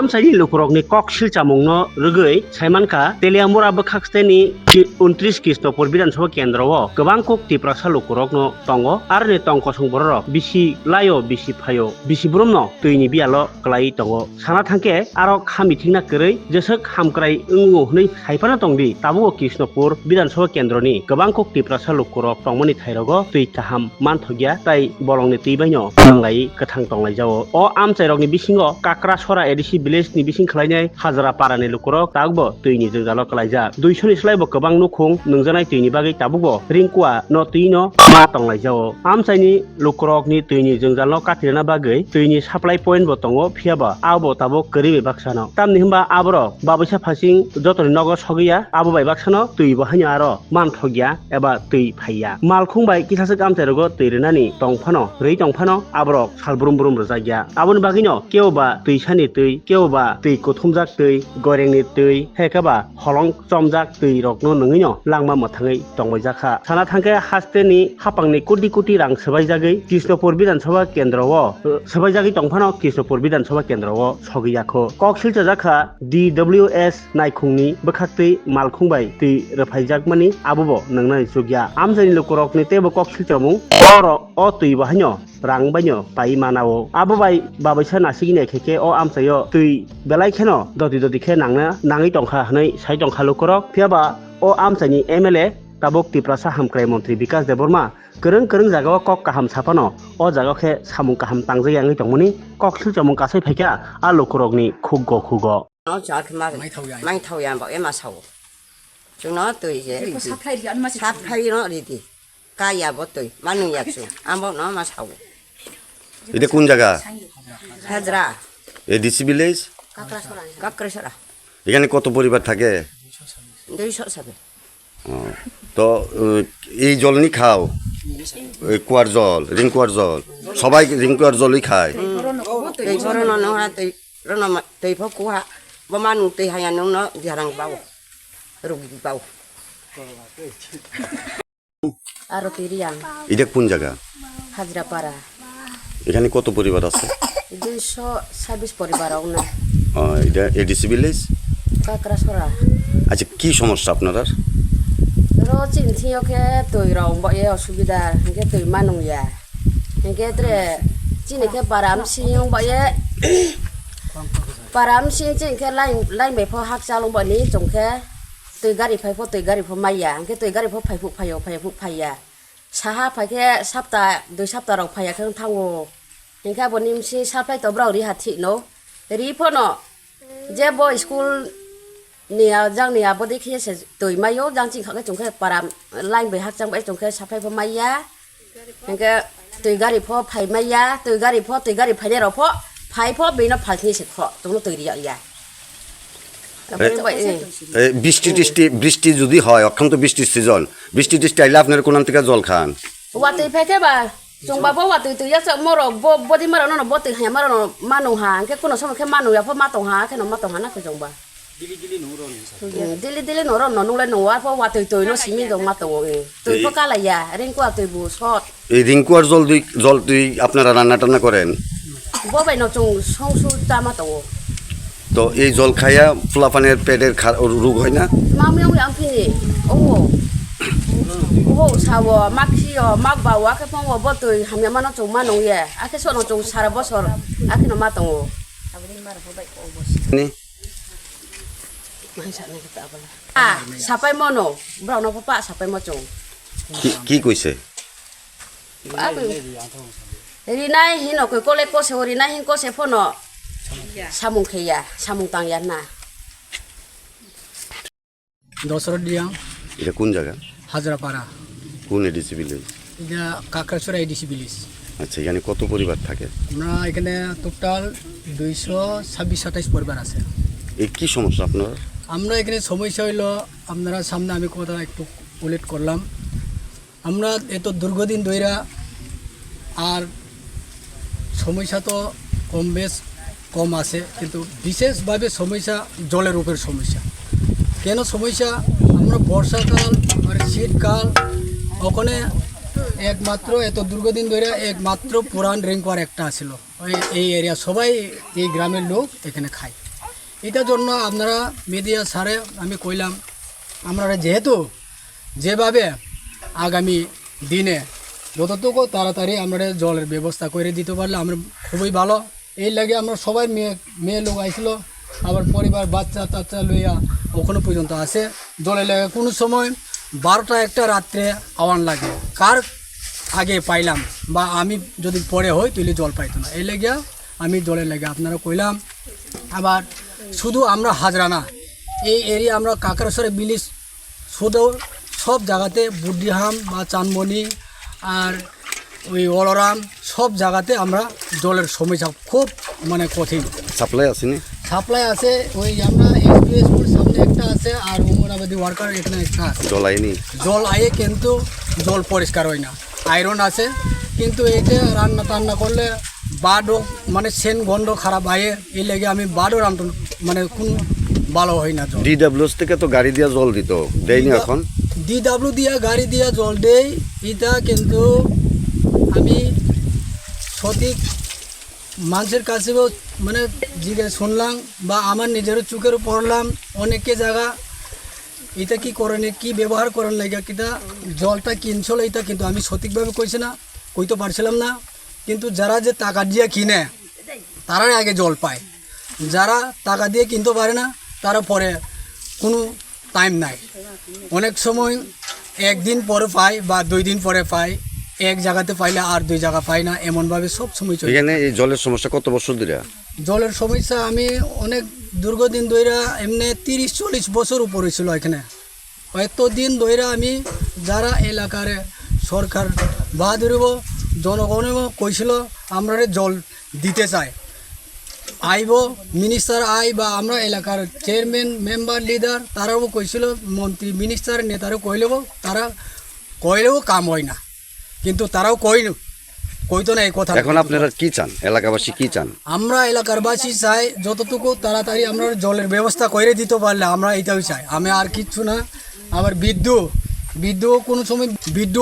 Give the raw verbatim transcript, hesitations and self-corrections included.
Amchaini lukurokni kok silchamungno rwgwi saimankha, Teliamura bwkhak steni ki-, untris Krishnapur Bidhan Sabha Kendro o kwbang kuk Tiprasa lukurokno tongo, aroni tong kosong bororok bisi laio, bisi phaio, bisi brumno twini biyalo kwlaiwi tongo. Sana thangkhe aro kha mithikna kwrwi jeswk hamkrai wngo hwnwi saiphano tongdi, tabugo Krishnapur Bidhan Sabha Kendroni kwbang kuk Tiprasa lukurok tongmani thairogo twi kaham manthokya, tai bolongni twi baino manglaiwi kwthang tonglaijao. O amchairokni bisingo Kakrasora A D C village ni bising khlainai Hajra parani lukurok tabukbo twini jwngjalo kwlaijak. Duisho ni slaibo kwbang nukhung nwngjaknai twini bagwi tabukbo Ringkua no twino ma tonglaijao. Amchaini lukurokni twini jwngjalno katirina bagwi twini supply point bo tongo, phiyaba abo tabuk kwrwi bai baksano. Tamni hwnba aborok babuisa phasing jotoni nogo sogwi ya, abo bai baksano twi bo haino aro manthokya eba twi phaiya. Malkhung bai kisaswk amchairogo twi rwnani tong phano, rwi tong phano aborok sal brum brum rwjakya. Aboni bagwino kebo ba twisani twi, kebo ba twi kuthumjak twi, goirengni twi, hai khe ba holong chomjak twi rokno nwngwino langma mwthangwi tongbaijak kha. Sana thangkhe hasteni hapangni koti koti rang swbaijagwi Krishnapur Bidhan Sabha Kendro o, uh, swbaijagwi tongphano Krishnapur Bidhan Sabha Kendro o sogwi yakho. Kok silchajak kha D W S naikhungni bwkhaktwi malkhung bai twi rwphaijakmani abobo nwngnani chukya. Amchaini lukurokni teibo kok silchamung oro o twi bo haino rang baino pai manao. Abo bai babaisa nasigini khe khe o amchaio twi belai kheno doti doti khe nangna nangwi tongkha hwnwi sai tongkha lukurok. Phiyaba o amchaini M L A tabuk Tiprasa hamkrai montri Bikas Debbarma kwrwng kwrwng jagao kok kaham saphano o jagao khe samung kaham tangjak yangwi tongmani kok silchamung kasai phaikha a lukurokni khugo khugo. No, chak ma-, maithao ya. Maithao ya, bo ema sao. Chwngno twi je ridi. Supply ri, ano ma se supply no ridi. Kaya bo twi, manu ya chu. Ambo no ma sao. Ide kun jaga? Hajra. A D C village? Kakrasora. Kakrasora. এখানে কত পরিবার থাকে? Duiso sabe. ও, তো, এ, এই জল নি খাও? এ, কুয়ার জল, রিং কুয়ার জল। সবাই রিং কুয়ার জলই খায়। Twi phoro no, no, ha, twi. Rono ma-, twi pho kuha, bo manu twi haya nung no diarang bao, rugi bao. Aro twi riyang. এটা কোন জায়গা? Hajrapara. এখানে কত পরিবার আছে? Duiso sabis poribar ong na. ও, এটা এডিসি ভিলেজ? Kakrasora. আচ্ছা, কি সমস্যা আপনার? Ro chini thio khe twi rong bo ye osubida, hingke twi manung ya. Hingke tre chini khe para msing ong ba ye. Para msing chini khe line, line bai pho hakchal ong ba ni chong khe twi gari phai pho, twi gari pho mai ya. Hingke twi gari pho phai phu phai o, phai phu phai ya. Saha phai khe sapta, dui sapta rok phai ya khe wng thango. Hingke abo ni msing supply to brao ri ha thik no. Ri pho no. Je bo school ni a, jang ni abo dei khe se twi mai o, jang ching kha khe chung khe para line bai hakchang bai chung khe supply pho mai ya. Hingke twi gari pho phai mai ya, twi gari pho, twi gari phai nai rok pho, phai pho bini no phal thini se kho, chung no twi ri ya ya. Aboni bai, eh. এ, বৃষ্টি টিষ্টি, বৃষ্টি যদি হয়, এখন তো বৃষ্টির সিজন, বৃষ্টি টিষ্টি আইলে আপনারা কোন থেকে জল খান? Watwi phai khe ba, chwng ba bo watwi twi ya chak morok, bo, bodi maro no, bo twi haya maro no, manu ha, hingke kuno somo khe manu ya pho ma tong ha, khe no ma tong ha na khe chwng ba. Dili dili no ro no sa. Hmm, dili dili no ro no nung le no wa pho watwi twi no simi dong ma tongo, eh. Twi pho kala ya, ring kua twi bu sot. এই রিং কুয়ার জল দুই, জল দুই আপনারা রান্না টান্না করেন? Bo bai no chung song su ta ma tongo. তো এই জল খাইয়া ফুলাফানের পেটের খা-, রোগ হয় না? Mami ong yang phini, owo. Owo sawo, makhi o, mak bawo, akhe phongo bo twi hamya mano chung ma nung ye. Akhe sono chung sara bosor, akhe no ma tongo. Ni? Ah, sapai mono, brao no papa sapai mo chung. কি, কি কৈছে? Abi. Rinai hino koi kole kose o rinai hin kose phono. Samung khe ya, samung tang ya na. Dasharath রিয়াং। এটা কোন জায়গা? হাজরাপাড়া। কোন ADC village? এটা কাকড়াছড়া ADC village. আচ্ছা, এখানে কত পরিবার থাকে? আমরা এখানে টোটাল দুইশো ছাব্বিশ সাতাইশ পরিবার আছে। এই কি সমস্যা আপনার? আমরা এখানে সমস্যা হইলো, আপনারা সামনে আমি কথা একটু উল্লেখ করলাম, আমরা এত দীর্ঘদিন ধইরা আর সমস্যা তো কম বেশ কম আছে, কিন্তু বিশেষভাবে সমস্যা জলের উপর সমস্যা। কেন সমস্যা? আমরা বর্ষাকাল আর শীতকাল ওখানে একমাত্র এত দীর্ঘদিন ধরে একমাত্র পুরান রিংকুয়ার একটা আছিল। ওই, এই এরিয়া সবাই, এই গ্রামের লোক এখানে খায়। এটার জন্য আপনারা মিডিয়া স্যারে আমি কইলাম, আপনারা যেহেতু যেভাবে আগামী দিনে যতটুকু তাড়াতাড়ি আমরা জলের ব্যবস্থা করে দিতে পারলে আমরা খুবই ভালো। এই লাগে আমরা সবাই মেয়ে, মেয়ে লোক আইছিল, আবার পরিবার বাচ্চা টাচ্চা লইয়া ওখানে পর্যন্ত আছে। জলের লাগে কোনো সময় বারোটা একটা রাত্রে আওয়ান লাগে, কার আগে পাইলাম বা আমি যদি পরে হই তাহলে জল পাইতো না। এই লাগিয়া আমি জলের লাগে আপনারা কইলাম। আবার শুধু আমরা হাজরা না, এই এরিয়া আমরা কাকড়াছড়ি ভিলেজ শুধু সব জায়গাতে বুদ্ধিহাম বা চানমণি আর ওই অলরাম সব জায়গাতে আমরা জলের সমস্যা খুব মানে কঠিন। সাপ্লাই আছে নি? সাপ্লাই আছে, ওই আমরা এসপি স্কুল সামনে একটা আছে আর অঙ্গনাবাদী ওয়ার্কার এখানে একটা আছে। জল আইনি? জল আয়ে কিন্তু জল পরিষ্কার হয় না, আয়রন আছে। কিন্তু এই যে রান্না টান্না করলে বাদও মানে সেন গন্ধ খারাপ আয়ে, এই লেগে আমি বাদও রান্ধতে মানে কোনো ভালো হয় না জল। ডিডব্লিউএস থেকে তো গাড়ি দিয়া জল দিত, দেয়নি এখন? ডিডব্লিউ দিয়া গাড়ি দিয়া জল দেই, এটা কিন্তু আমি সঠিক মানুষের কাছেও মানে জিজ্ঞেস শুনলাম বা আমার নিজেরও চোখেরও পড়লাম অনেকে জায়গা এটা কি করেন, কি ব্যবহার করেন লাগে কিতা জলটা কিনছিল এটা কিন্তু আমি সঠিকভাবে কইছি না, কইতে পারছিলাম না। কিন্তু যারা যে টাকা দিয়ে কিনে তারাই আগে জল পায়, যারা টাকা দিয়ে কিনতে পারে না তারা পরে কোনো টাইম নাই। অনেক সময় একদিন পরে পায় বা দুই দিন পরে পায়, এক জায়গাতে পাইলে আর দুই জায়গা পায় না, এমনভাবে সব সময় চলে। এখানে এই জলের সমস্যা কত বছর ধরে? জলের সমস্যা আমি অনেক দীর্ঘদিন ধরে, এমনি তিরিশ চল্লিশ বছর উপরে ছিল এখানে। এতদিন ধরে আমি যারা এলাকার সরকার বাহাদুরিব জনগণেও কইছিল আমরা জল দিতে চাই, আইব মিনিস্টার আই বা আমরা এলাকার চেয়ারম্যান মেম্বার লিডার তারাও কইছিল, মন্ত্রী মিনিস্টার নেতারাও কইলেও তারা কইলেও কাম হয় না, কিন্তু তারাও কই কইতো না এই কথা। এখন আপনারা কি চান, এলাকাবাসী কি চান? আমরা এলাকারবাসী চাই যতটুকু তাড়াতাড়ি আমরা জলের ব্যবস্থা করে দিতে পারলে আমরা এটাই চাই, আমি আর কিচ্ছু না। আবার বিদ্যুৎ, বিদ্যুৎ কোনো সময় বিদ্যুৎ